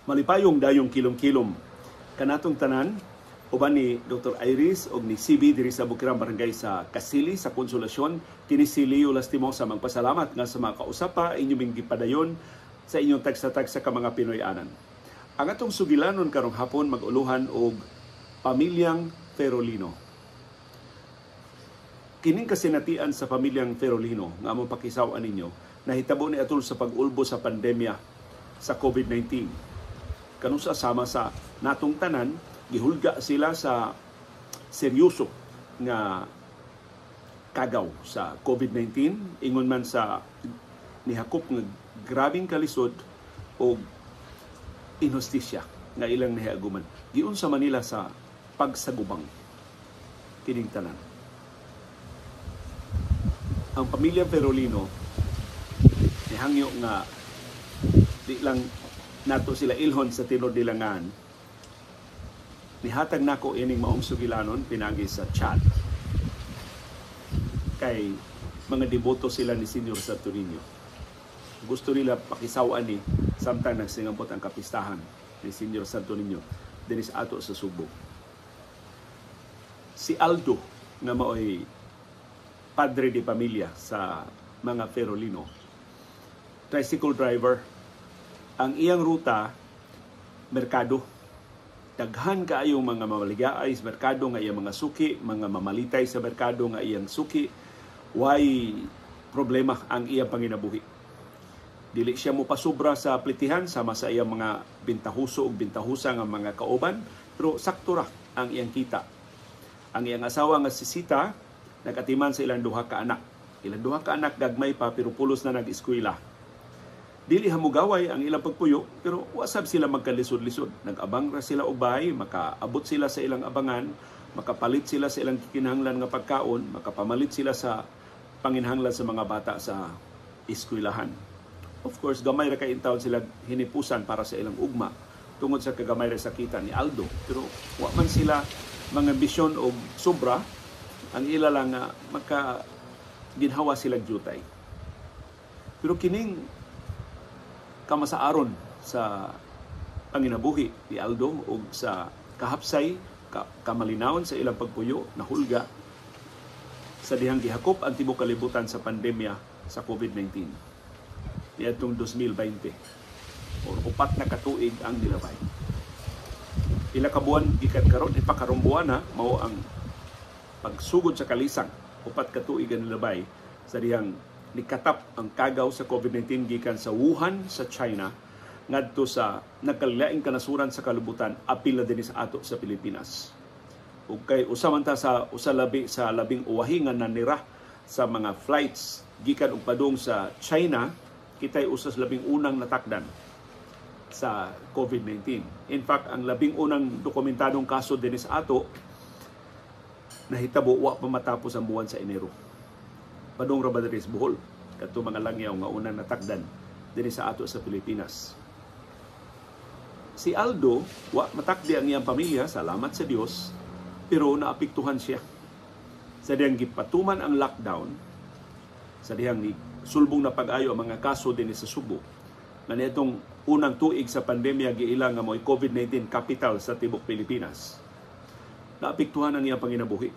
Malipayong dayong kilom-kilom kanatong tanan uban ni Dr. Iris og ni CB diri sa Bukirang Barangay sa Kasili sa Konsolasyon. Kini si Leo Lastimosa magpasalamat nga sa mga kausapa inyong gipadayon sa inyong tagsa-tagsa ka mga Pinoy-anan. Ang atong sugilanon karong hapon mag-uluhan og pamilyang Ferolino. Kining kasinatian sa pamilyang Ferolino nga among pakisaw-an ninyo nahitabo ni atol sa pag-ulbo sa pandemya sa COVID-19. Kanusa sama sa natong tanan, gihulga sila sa seryoso nga kagaw sa COVID-19, ingon man sa nihakop nga grabing kalisod o inhustisya nga ilang nahiaguman. Giunsa man nila sa pagsagubang kining tanan. Ang pamilya Ferolino nihangyo nga di lang nato sila ilhon sa tinud-dilangan. Nihatag nako ining maong sugilanon pinagi sa chat kay mga deboto sila ni Senyor Santo Niño. Gusto nila pakisaw-an ni samtang nagsingabot ang kapistahan ni Senyor Santo Niño dinhi sa ato sa Subo. Si Aldo nga maoy padre de pamilya sa mga Ferolino, tricycle driver. Ang iyang ruta, merkado. Daghan kaayong mga mamaligaay sa merkado nga iyang mga suki, mga mamalitay sa merkado nga iyang suki. Way problema ang iyang panginabuhi. Dili siya mopasubra sa plitihan sama sa iyang mga bintahuso ug bintahusa nga mga kauban, pero sakto ra ang iyang kita. Ang iyang asawa nga si Sita nagatiman sa ilang duha ka anak. Ilang duha ka anak gagmay pa pero pulos na nag-eskwela. Dili hamugaway ang ilang pagpuyo, pero wasab sila magkalisod-lisod. Nag-abang ra sila og bahay, makaabot sila sa ilang abangan, makapalit sila sa ilang kinahanglan nga pagkaon, makapamalit sila sa panginahanglan sa mga bata sa eskwelahan. Of course, gamay ra kay intawon sila hinipusan para sa ilang ugma tungod sa kagamay ra sakita ni Aldo. Pero wa man sila mga ambisyon og sobra, ang ila lang nga maka ginhawa sila jutay. Pero kining kamasaaron sa panginabuhi ni Aldo og sa kahapsay, kamalinawon sa ilang pagpuyo, nahulga sa dihang gihakop ang tibuok kalibutan sa pandemya sa COVID-19 niadtong 2020 or 4 na katuig ang nilabay. Pila ka buwan gikan karon, ipakarong buwan na mao ang pagsugod sa kalisang 4 ka tuig ang nilabay sa dihang nikatap ang kagaw sa COVID-19 gikan sa Wuhan sa China ngadto sa nagkalilaing kanasuran sa kalibutan, apil na dinhi sa ato sa Pilipinas. Ug kay usa man ta sa usa labi sa labing uwahi nga nanira sa mga flights gikan og padung sa China, kita'y usa sa labing unang natakdan sa COVID-19. In fact, ang labing unang dokumentadong kaso dinhi sa ato nahitabo wa pa matapos ang buwan sa Enero. Padung ra ba diri sa Bohol kadto mga langyaw nga unang natakdan dinhi sa ato sa Pilipinas. Si Aldo wa matakdi ang iyang pamilya, salamat sa Dios, pero naapektuhan siya. Sa dihang gipatuman ang lockdown, sa dihang ni sulbong na pag-ayo ang mga kaso dinhi sa Subo, nga niadtong unang tuig sa pandemya giila nga mo'y COVID-19 capital sa tibuok Pilipinas. Naapektuhan ang iyang panginabuhi.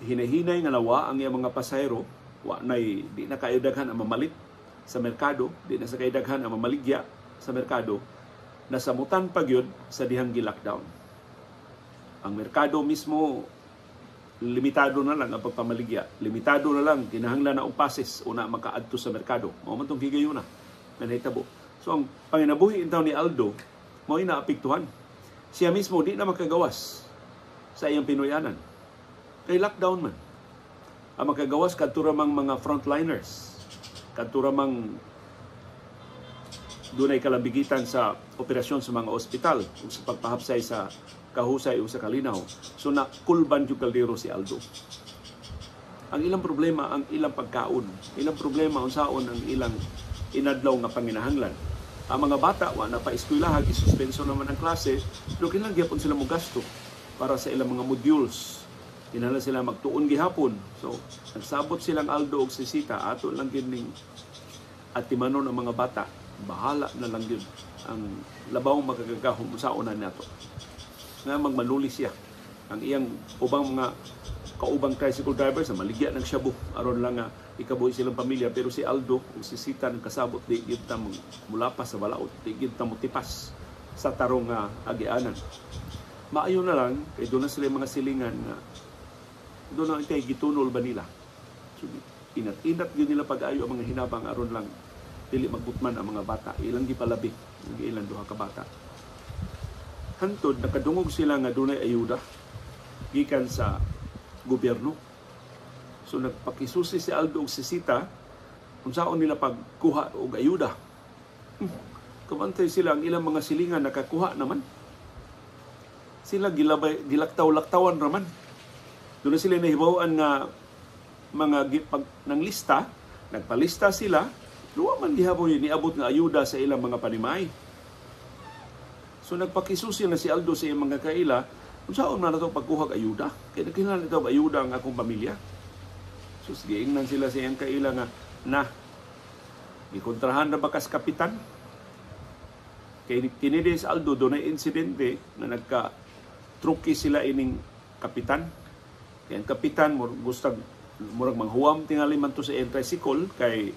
Hinahinay nga nawa ang iyang mga pasahero, wa nay di na kayo daghan ang mamalit sa merkado, di na sa kayo daghan ang mamaligya sa merkado, nasamutan pa gyud sa dihang gi-lockdown. Ang merkado mismo limitado na lang ang pagpamaligya, limitado na lang kinahanglan na og passes una makaadto sa merkado. Mao man tong higayuna nga nahitabo. So ang panginabuhi intaw ni Aldo mao naapektuhan. Siya mismo di na makagawas sa iyang Pinoyanan. Kay lockdown man. Ang makagawas kadto ra mang mga frontliners, kadto ra mang dunay kalambigitan sa operasyon sa mga ospital ug sa pagpahapsay sa kahusay o sa kalinaw. So nakulban jud kaldero si Aldo. Ang ilang problema ang ilang pagkaon, ilang problema unsaon ang ilang inadlaw nga panginahanglan. Ang mga bata wa na pa eskwelahan, gisuspenso naman ang klase, pero kinahanglan gyapon sila mogasto para sa ilang mga modules. Kinahanglan sila magtuon gihapon. So nagsabot silang Aldo og si Sita, ato lang gid ning atimanon ang mga bata. Bahala na lang yun ang labaw makagagahom sa una nato. Nga magmanuli siya ang iyang ubang mga kaubang tricycle driver sa maligya ng shabu aron lang nga ikabuhi silang pamilya, pero si Aldo ug si Sita kasabot di gyud ta mulapas sa balaod, di gyud ta motipas sa tarong nga agianan. Maayo na lang kay doon na sila mga silingan nga doon na kay gitunol ba nila. So inat-inat gyud nila pag-ayo ang mga hinabang aron lang dili magbutman ang mga bata. Ilang gipalabi ang ilang duha ka bata. Hantod nakadungog sila nga dunay ayuda gikan sa gobyerno. So nagpakisusi si Aldo ug si Sita unsaon nila pagkuha og ayuda. Kamantay sila ang ilang mga silingan nakakuha naman. Sila gilabay, gilaktaw-laktawan raman. Doon na sila nahibaw-an nga mga pag, ng lista, nagpalista sila, luwa man gihapon niabot nga ayuda sa ilang mga panimay. So nagpakisusi na si Aldo sa iyang mga kaila, unsaon man nato pagkuha og ayuda? Kay nagkinahanglan ito og ayuda ang akong pamilya. So giingnan sila sa iyang kaila nga na gikontrahan na ba kas kapitan? Kay kini sa Aldo dunay insidente na nagka truki sila ining kapitan. Kay ang kapitan gustag murag manghuwam tingali man to sa iyang tricycle kay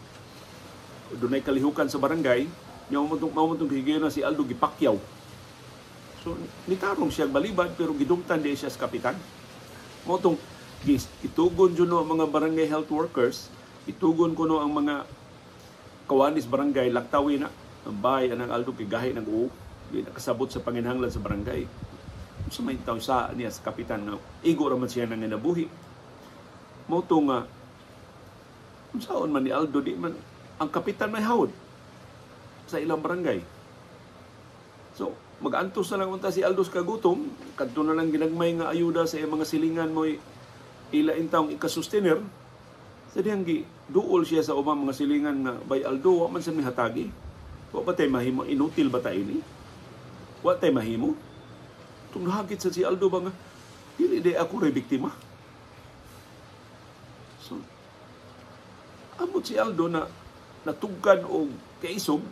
dunay kalihukan sa barangay, nya mao man tong higayon na si Aldo gipakyaw. So nitarong siya balibad pero gidumtan di siya sa kapitan. Mao tong itugon jud no ang mga barangay health workers, itugon kuno ang mga kawanis barangay, laktawi na ang bahay anang Aldo kay gahi ng uo, di nakasabot sa panginahanglan sa barangay. Unsa may taw sa niya sa kapitan nga igo ra man siya nang nabuhi. Mao to nga unsaon man ni Aldo, di man ang kapitan may hawod sa ilang barangay. So magantos na lang unta si Aldo sa kagutom, kadto na lang ginagmay nga ayuda sa iyang mga silingan mo'y ila intawong ikasustener. Sa diyang duol siya sa ubang mga silingan nga bay Aldo, wa man sa mihatagi. Wa ba tay mahimo, inutil ba ta ini? Wa tay mahimo? Tung nahagit sa si Aldo ba nga dili day ako ray biktima. So amot si Aldo na natugkan og kaisog.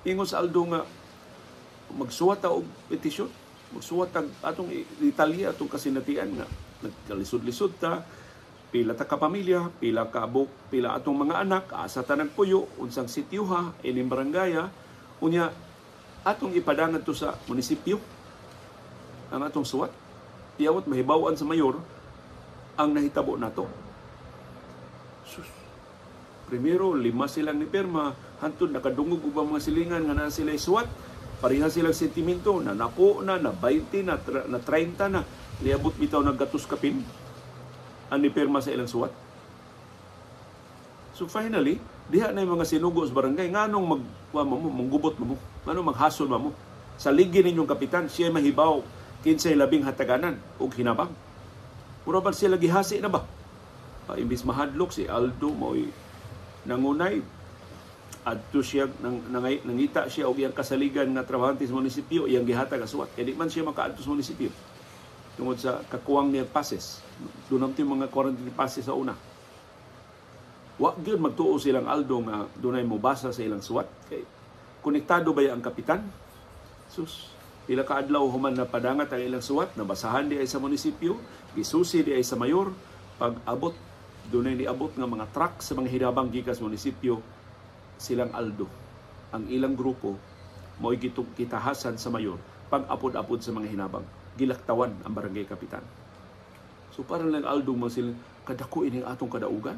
Ingon sa Aldo nga magsuwat ta og petisyon, magsuwat tag atong detalye atong kasinatian nga nagkalisod-lisod ta, pila ta ka pamilya, pila ka abok, pila atong mga anak, asa ta nagpuyo, unsang sityo ha, ining barangaya, unya atong ipadangan to sa munisipyo ang atong suwat. Iyawat mahibaw-an sa mayor ang nahitabo nato. Sus. Primero, 5 silang ni pirma, hantod nakadungog ubang mga silingan nga naa sila suwat. Pareha silang sentimento, na napo na, na 20 na, na 30 na, niabot bitaw naggatos kapin ang nipirma sa ilang suwat. So finally, diha na yung mga sinugo sa barangay, nganong manggubot mo, nganong maghasol mo, sa ligi ninyong kapitan, siya mahibaw kinsay labing hataganan og hinabang. Mura ba sila gihasi na ba? Imbis mahadlok si Aldo mo'y nangunay, adto siya nangita siya og iyang kasaligan nga trabahante sa munisipyo, iyang gihatag ang suwat. Kay di man siya makaadto sa munisipyo tungod sa kakuwang niya passes. Dunam ti mga quarantine passes sa una. Wa gyud magtuo silang Aldo nga dunay mobasa sa ilang suwat. Kay konektado ba ang kapitan? Sus, pila ka adlaw human na padangat ang ilang suwat, nabasahan di ay sa munisipyo, gisusi di ay sa mayor, pag abot dunay niabot nga mga truck sa mga hinabang gikan sa munisipyo, silang Aldo, ang ilang grupo mo'y gitahasan sa mayor pag-apod-apod sa mga hinabang. Gilaktawan ang barangay kapitan. So para lang Aldo man sila kadako ining atong kadaugan.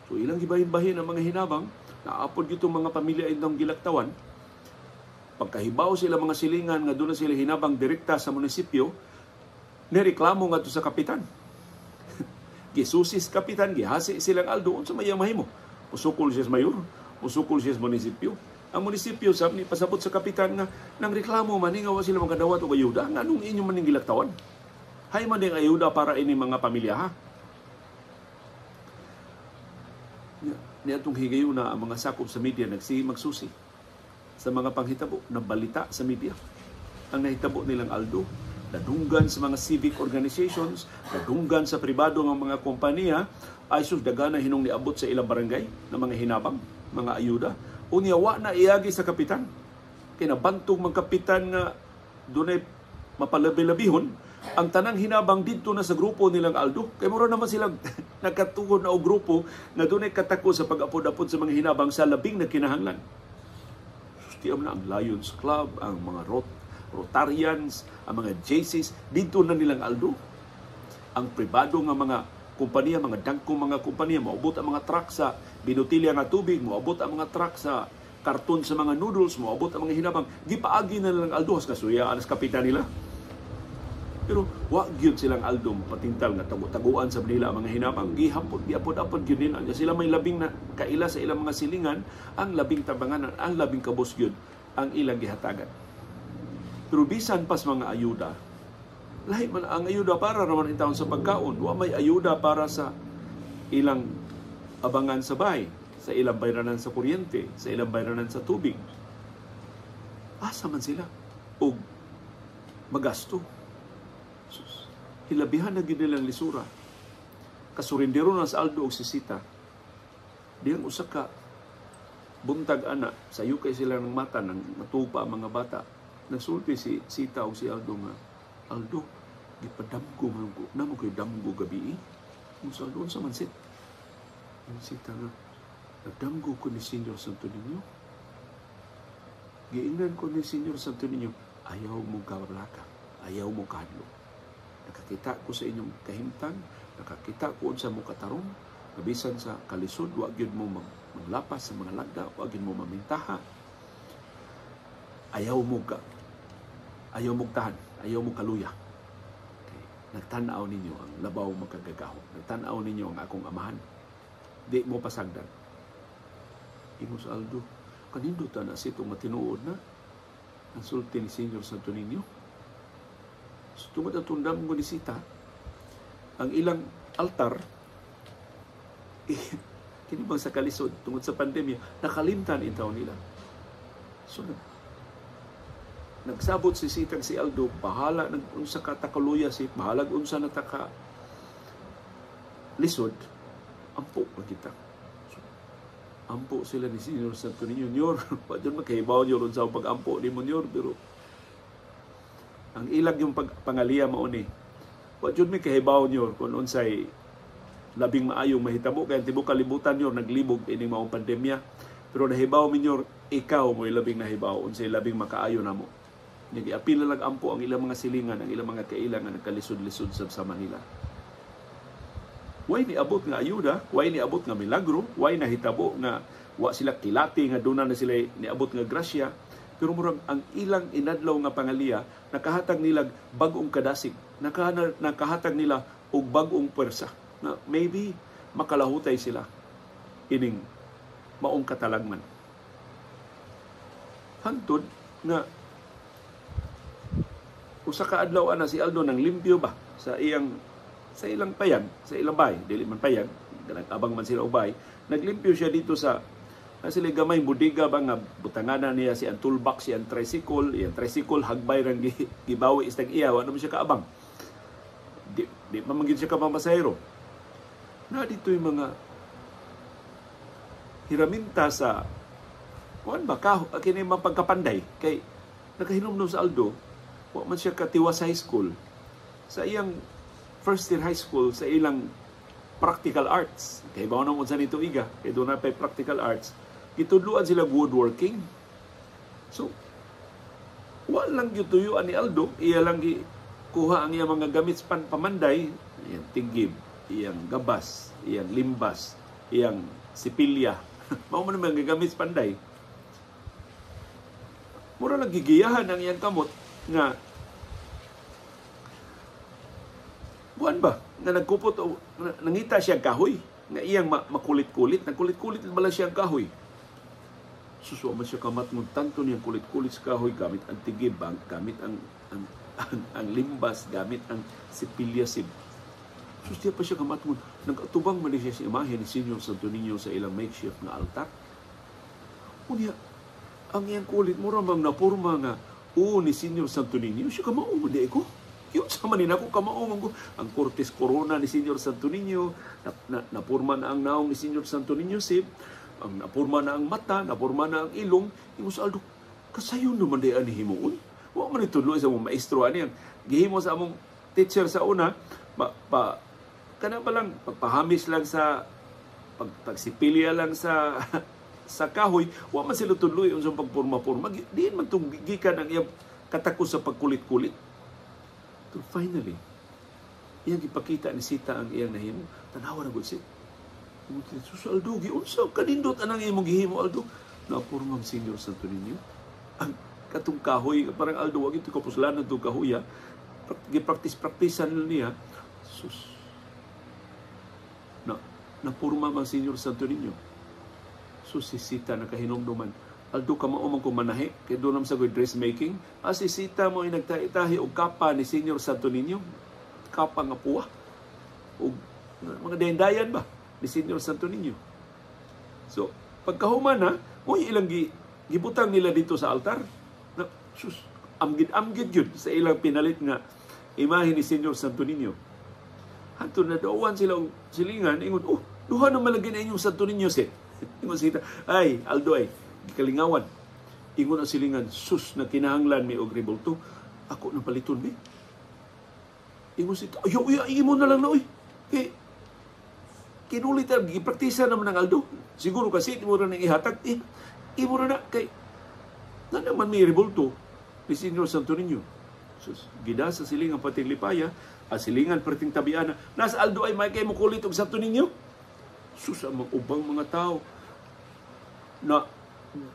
So ilang gibahin-bahin ang mga hinabang, naapod gitong mga pamilya itong gilaktawan. Pagkahibaw sila mga silingan nga doon na sila hinabang direkta sa munisipyo, nireklamo nga to sa kapitan. Gisusis kapitan, gihasi silang Aldo, unsa may mahimo? Usukol siya sa mayor, usukol siya sa munisipyo. Ang munisipyo sab ni pasabot sa kapitan nga nang reklamo man nga wa sila makadawat og ayuda, nganong inyo man ning gilaktawan? Hay man ning ayuda para ini mga pamilya ha. Niadtong higayuna ang mga sakop sa media nagsige magsusi sa mga panghitabo, nabalita sa media ang nahitabo nilang Aldo. Nadunggan sa mga civic organizations, nadunggan sa pribado nga mga kompanya, ay sus, dagana hinong niabot sa ilang barangay ng mga hinabang, mga ayuda. Unya wa na iagi sa kapitan. Kay nabantog man kapitan nga dunay mapalabi-labihon, ang tanang hinabang didto na sa grupo nilang Aldo. Kay mura naman silang nakatuon na og grupo nga dunay katako sa pag-apod-apod sa mga hinabang sa labing na kinahanglan. Sustiam na ang Lions Club, ang mga Rotarians, ang mga JCs, didto na nilang Aldo. Ang pribado nga mga kompanya, mga dangkong mga kompanya, moabot ang mga truck sa binutilya nga tubig, moabot ang mga truck sa karton sa mga noodles, moabot ang mga hinabang. Gipaagi na nilang Aldo, kasuya anas kapitan nila. Pero wa gyud silang Aldo patintal nga tagu-taguan sa nila ang mga hinabang. Gihampod, giapod-apod gyud nila. Sila may labing na kaila sa ilang mga silingan, ang labing tabanganan, ang labing kabos gyud ang ilang gihatagan. Pero bisan pas mga ayuda, lahi man ang ayuda para raman intawon sa pagkaon. Wa may ayuda para sa ilang abangan sa bahay, sa ilang bayranan sa kuryente, sa ilang bayranan sa tubig. Asa man sila og magasto? Sus, hilabihan na gyud nilang lisura. Kasurindero na sa Aldo og si Sita. Diyang usa ka buntag ana, sayo kay sila ng mata nang matupa ang mga bata. Nagsulti si Sita o si Aldo nga, "Aldo, gipadamgo man ko, namo kay damgo gabi eh." Kung sa Aldo, unsa man sit? Ang Sita nga, "Nagdamgo ko ni Senyor Santo Niño. Giingnan ko ni Senyor Santo Niño, ayaw mong kablaka, ayaw mong kahadlok. Nakakita ko sa inyong kahimtang, nakakita ko unsa mo katarong, kabisan sa kalisod, wa gyud mo maglapas sa mga lagda, wa gyud mo mamintaha. Ayaw mo ka, ayaw mo tahan, ayaw mo kaluya. Okay. Nagtan-aw ninyo ang labaw makagagaho. Nagtan-aw ninyo ang akong amahan. Di mo pasagdan." Ingon sa Aldo, "Kanindot na sitong matinuod na ang sulti ni Senyor Santo Niño." So, tungod atong damgo ni Sita, ang ilang altar, kini bang sa kalisod, tungod sa pandemya, nakalimtan intaw nila. So, nagsabot si Sitang si Aldo, bahala nag unsa ka takaluya si, bahalag unsa na taka lisod, ampo na kita. So, ampo sila ni Senyor Santo Niño. Nyor, pa dyan makahibaw nyor unsa ang pag-ampo ni mo nyor, pero ang ilag yung pangaliya mao ni. Wa jud mi kahibaw nyor kung unsay labing maayong mahitabo kay ang tibuok kalibutan nyor naglibog ining maong pandemya. Pero nahibaw mi nyor, ikaw mo'y labing nahibaw unsay labing makaayo namo. Nagiapil na lang ampo ang ilang mga silingan, ang ilang mga kailangan nagkalisod-lisod sa Manila. Way niabot nga ayuda, way niabot nga milagro, way nahitabo nga wa sila kilati nga duna na sila niabot nga grasya, pero murag ang ilang inadlaw nga pangaliya nakahatag nila bag-ong kadasig, nakahatag nila og bag-ong puwersa na maybe makalahutay sila ining maong katalagman. Hantod nga usa ka adlaw ana si Aldo nang limpyo ba sa iyang sa ilang payag, sa ilang bahay, dili man payag, abang man sila og bahay, naglimpyo siya dito sa sila gamay bodega ba nga butanganan niya si ang toolbox, si ang tricycle, iyang tricycle hagbay rang gibawi istag iya, wa naman siya kaabang. Di pa man gid siya kapamasahero. Na dito yung mga hiraminta sa kuan ba kaho kini mapagkapanday kay nakahinumdum sa Aldo, wa man siya katiwa sa high school. Sa iyang first year high school, sa ilang practical arts, kay bawo nang unsa nito iga, kay doon na pay practical arts, gitudloan sila woodworking. So, wa lang gyud tuyuan ni Aldo, iya lang gikuha ang iyang mga gamit sa pamanday, iyang tigib, iyang gabas, iyang limbas, iyang sipilya. Mao man ang mga gamit sa panday. Mura lang gigiyahan ang iyang kamot nga buwan ba nga nagkupot o nangita siya kahoy nga iyang makulit-kulit, nagkulit-kulit bala siya ang kahoy. Susuwa man siya kamat nung tanto niyang kulit-kulit sa kahoy gamit ang tigib, gamit ang limbas, gamit ang sipilya sib. Sus, diya pa siya kamat nung nag-atubang man siya sa imahe ni Senyor Santo Niño sa ilang makeshift nga altar. Unya, ang iyang kulit mura bang napurma nga o ni Senyor Santo Niño, siya kamao mo di ko. Yun sa manin ako kamaong ang Cortes Corona ni Senyor Santo Niño, napurma na ang naong ni Senyor Santo Niño sib, ang napurma na ang mata, napurma na ang ilong. Ingon sa Aldo, kasayon naman di ani himuon. Wa man itudlo sa among maestro ani ang gihimo sa among teacher sa una, pa kana pa lang pagpahamis lang sa pagsipilya lang sa sa kahoy, wa man sila tudloy unsang pagpurma-purma. Diin man tong gikan ang iyang katakos sa pagkulit-kulit. So finally, iyang gipakita ni Sita ang iyang nahimo. Tanawa na gud si. Sus Aldo, giunsa kanindot anang imong gihimo Aldo? Napurmang Senyor Santo Niño. Ang katong kahoy, parang Aldo, wag ito kapuslanan itong kahoy. Gipractice-practicean niya. Sus. Na, napurma mang Senyor Santo Niño. Sus, si Sita nakahinomduman. Aldo, kamao man kung manahi, kay doon naman sa dressmaking. Si Sita mo ay nagtahi-tahi og kapa ni Senyor Santo Niño. Kapa nga puwa. O mga dayandayan ba ni Senyor Santo Niño. So, pagkahuman na, mo ilang gibutang nila dito sa altar. Na, sus, amgid-amgid yun sa ilang pinalit nga imahe ni Senyor Santo Niño. Hanto na doon sila og silingan, ingon, oh, duha naman lagi na inyong Santo Niño, si. Ingon sita, ay, Aldo ay, kalingawan. Ingon ang silingan, sus, na kinahanglan mi og rebulto, ako na paliton mi. Ingon sita, ay, ay, imo na lang na, oy. Kay, kinulit ang gipraktisa naman ng Aldo. Siguro kasi, imo na nang ihatag, eh, imo na na, kay, na naman may rebulto ni Senyor Santo Niño. Sus, gida sa silingan pating lipaya, ang silingan pating tabiana, nasa Aldo ay may kay mo kulit og Santo Niño. Sus, ang mga ubang mga tao na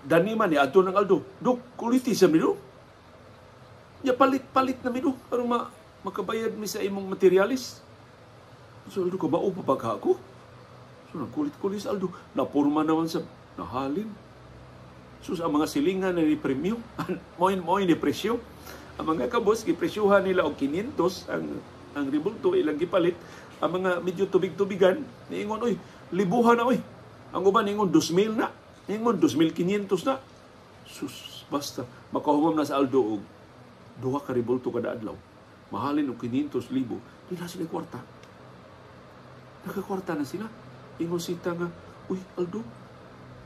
daniman ni adto ng Aldo, dok kuliti sa mido. Ya palit-palit na mido aron makabayad mi sa imong materialis. So Aldo, kabao pa ba ka ako? So nagkulit-kulit sa Aldo, napurma naman sa nahalin. Sus, ang mga silingan na ni premyo, moin ni presyo. Ang mga kabos gipresyuhan nila og 500 ang ribulto ilang gipalit. Ang mga medyo tubig-tubigan niingon, oy, libuhan na oy. Ang uban niingon 2,000 na. Ingon, 2,500 na. Sus, basta. Makahumam na sa Aldo og duha ka rebulto kada adlaw. Mahalin og 500,000. Di na sila kwarta. Nakakwarta na sila. Ingon sita nga, uy, Aldo,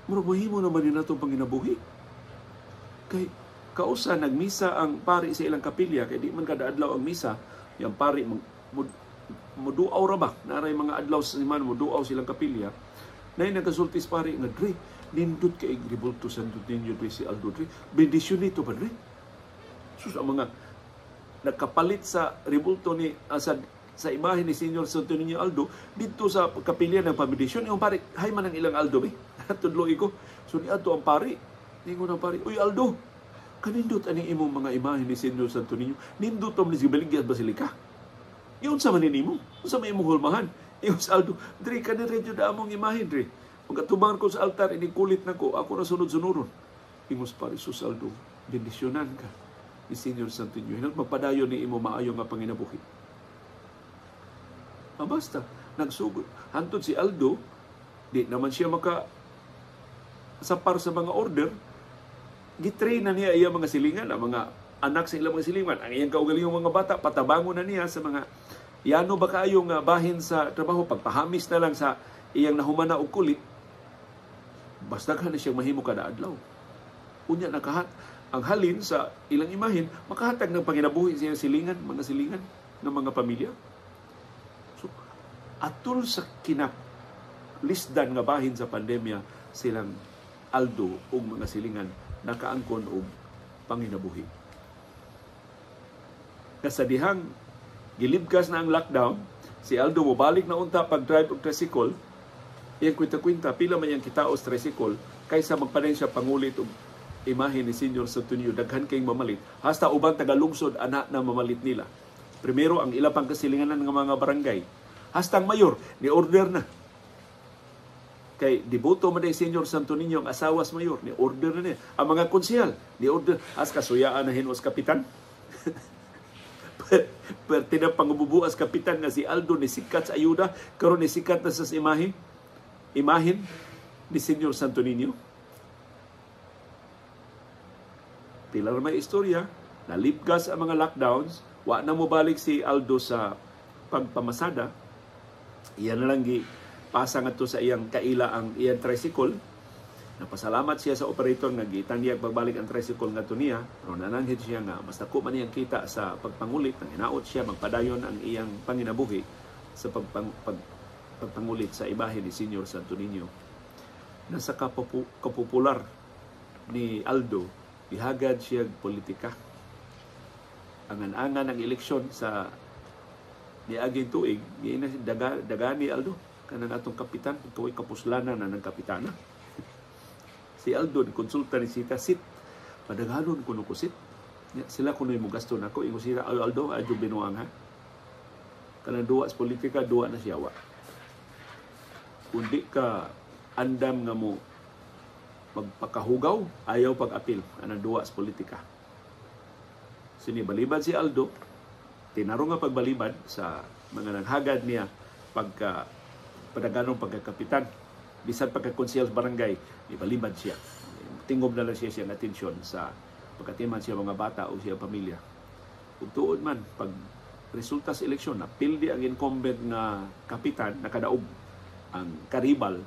murag mahimo naman din natong panginabuhi. Kay kausa nagmisa ang pari sa ilang kapilya, kay di man kada adlaw ang misa, yung pari muduaw ra ba? Naray mga adlaw sa siman, muduaw silang kapilya. Nay nagkasultis pari nga, dre, nindot kay rebulto Santo Niño dre si Aldo dre. Bendisyon nito pa dre. Sus, ang mga nagkapalit sa rebulto ni sa imahe ni Senyor Santo Niño Aldo dito sa kapilya ng pabendisyon. Yung pari, hay man ang ilang Aldo be. Tudlo ko. So niadto ang pari. Ningon ang pari, uy Aldo, kanindot aning imong mga imahe ni Senyor Santo Niño? Nindot ang ni at Basilika. Iyon sa man nimo? Unsa may imong hulmahan? Ingon sa Aldo, dre kani redyo da among imahe dre. Pagkatubang ko sa altar, inikulit na ko, ako na sunod-sunuron. Ingos pare, sus Aldo, bendisyonan ka ni Senyor Santo Niño. Hinang magpadayon ni imo maayo nga panginabuhi. Ah, basta, nagsugod. Hantod si Aldo, di naman siya maka sapar sa mga order, gitrain na niya iya mga silingan, ang mga anak sa ilang mga silingan, ang iyang kaugalingong mga bata, patabangon na niya sa mga yano ba kaayo nga bahin sa trabaho, pagpahamis na lang sa iyang nahumana og kulit, basta ka na siyang mahimo kada adlaw. Unya nakahat ang halin sa ilang imahin, makahatag ng panginabuhi sa iyang silingan, mga silingan ng mga pamilya. So, atul sa kinalisdan nga bahin sa pandemya, silang Aldo ug mga silingan nakaangkon og panginabuhi. Kasadihang gilibkas na ang lockdown, si Aldo mobalik na unta pag-drive og tricycle, iyang kwenta-kwenta, pila man iyang kitaos tricycle, kaysa magpadayon siya pangulit og imahe ni Senyor Santo Niño, daghan kayong mamalit. Hasta ubang tagalungsod, ana na mamalit nila. Primero, ang ila pang kasilinganan ng mga barangay. Hasta ang mayor, ni order na. Kay deboto man day Senyor Santo Niño ang asawas mayor, ni order na niya. Ang mga konsehal, ni order. As kasuyaan na hinuas kapitan. Perte na pangububuas kapitan nga si Aldo ni sikat sa ayuda, karon ni sikat na sa imahe. Imahin ni Senyor Santo Niño. Pilar may istorya, nalipgas ang mga lockdowns, Wa na mo balik si Aldo sa pagpamasada. Iyan na lang gi pasa ngadto sa iyang kaila ang iyang tricycle. Napasalamat siya sa operator nga gitanyag pagbalik ang tricycle ngadto niya, pero nananghid siya nga mas dako man iyang kita sa pagpangulit. Nang hinaot siya magpadayon ang iyang panginabuhi sa pagpangulit sa ibahe ni Senior Santo Niño. Nasa kapopular ni Aldo, gihagad siya politika. Angan-angan ang eleksyon sa niaging tuig, giina dagani Aldo kanang atong kapitan, tuoy kapuslanan na ng kapitana. Si Aldo konsulta ni Sita, "Sit, padaghanon kuno ko, Sit. Sila kuno mo gasto nako." Ingon siya, "Aldo, adyo binuang ha. Kanang duwa sa politika, duwa na siya wa. Kundi ka andam nga mo magpakahugaw, ayaw pag-apil anang duwa sa politika." Sini balibad si Aldo, tinarong nga pagbalibad sa mga nanghagad niya pagka padaganong pagkakapitan. Bisan pagkakonsehal sa barangay, ibalibad siya. Tingob na lang siya siyang atensyon sa pagkatiman siya mga bata o siya pamilya. Ug tuod man, pag resulta sa eleksyon, napildi ang incumbent nga kapitan, nakadaog ang karibal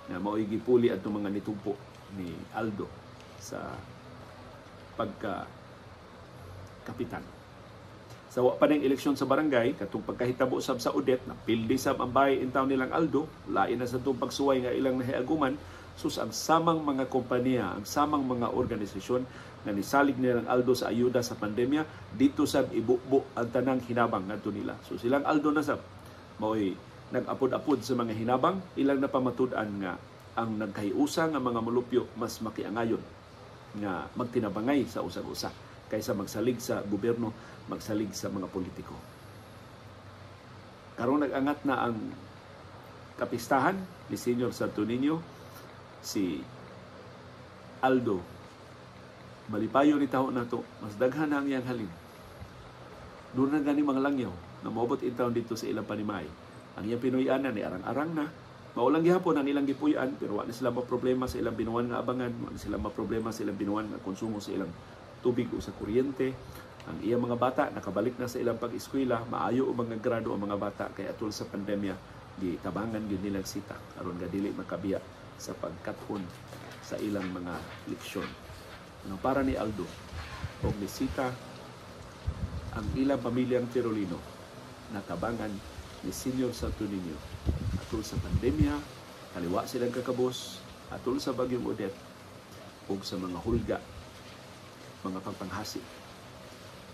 na mao'y gipuli atong mga nitugpo ni Aldo sa pagka kapitan. Sa wa pa ng eleksyon sa barangay, katong pagkahitabo sab sa Odette, napildi sab ang bahay in town nilang Aldo, lain na sa itong pagsuway nga ilang nahiaguman, sus ang samang mga kompanya, ang samang mga organisasyon nga nisalig nilang Aldo sa ayuda sa pandemya, dito sab ibubo ang tanang hinabang ngadto nila. So silang Aldo na sab mao'y nag-apod-apod sa mga hinabang, ilang napamatud-an nga ang nagkahiusa nga mga molupyo mas makiangayon nga magtinabangay sa usag-usa kaysa magsalig sa gobyerno, magsalig sa mga politiko. Karon nag-angat na ang kapistahan ni Senior Santo Niño, si Aldo. Malipayo ni taho nato, mas daghan na ang iyang halin. Doon na gani mga langyaw na moabot in town dito sa ilang panimay. Ang iyang Pinoy-anan ni arang-arang na. Maulang gihapon ang ilang gipuy-an, pero wa na sila maproblema sa ilang binuan nga abangan, wa na sila maproblema sa ilang binuan nga konsumo sa ilang tubig o sa kuryente. Ang iyang mga bata nakabalik na sa ilang pag-eskwela, maayo o mga grado ang mga bata kay atol sa pandemya gitabangan gyud nilang sita aron nga dili makabiya sa pagkat-on sa ilang mga leksyon. Ano para ni Aldo og ni Sita, ang ilang pamilyang Tirolino natabangan ni Senior Santo Niño atol sa pandemya, kaliwa silang kakabos, atol sa bagyong Odette ug sa mga hulga, mga pagpanghasi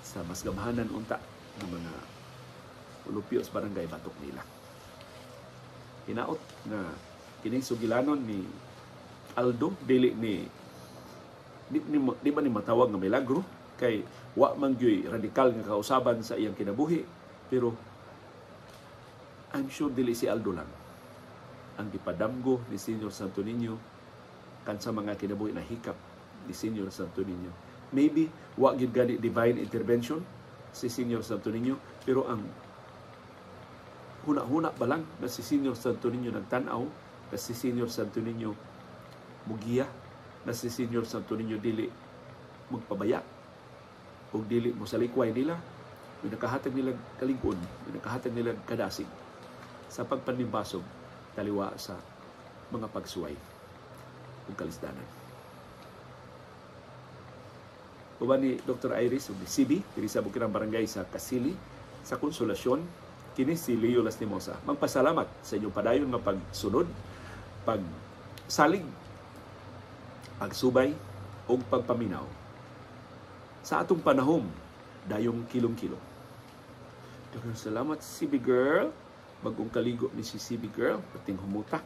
sa mas gamhanan unta ng mga ulupyo sa barangay batok nila. Hinaot na kining sugilanon ni Aldo dili ni di ba ni matawag nga milagro kay wa man gyuy radikal nga kausaban sa iyang kinabuhi, pero I'm sure dili si Aldo lang ang gipadamgo ni Senior Santo Niño kan sa mga kinabuhi na hikap ni Senior Santo Niño. Maybe wa gyud gani divine intervention si Senior Santo Niño, pero ang huna-huna ba lang na si Senior Santo Niño nagtan-aw, na si Senior Santo Niño mugiya, na si Senior Santo Niño dili magpabaya o dili mosalikway nila, may nakahatag nila kalig-on, may nakahatag nila kadasig sa pagpanimbasog taliwa sa mga pagsuway ug kalisdanan. Uban ni Dr. Iris ug ni CB, diri sa Bukirang Barangay sa Kasili, sa Konsolasyon, kini si Leo Lastimosa. Magpasalamat sa inyong padayon nga pagsunod, pagsalig, pagsubay ug pagpaminaw sa atong panahom dayong kilong-kilong. Daghang salamat, CB girl. Bagong kaligo ni si CB girl, pating humuta.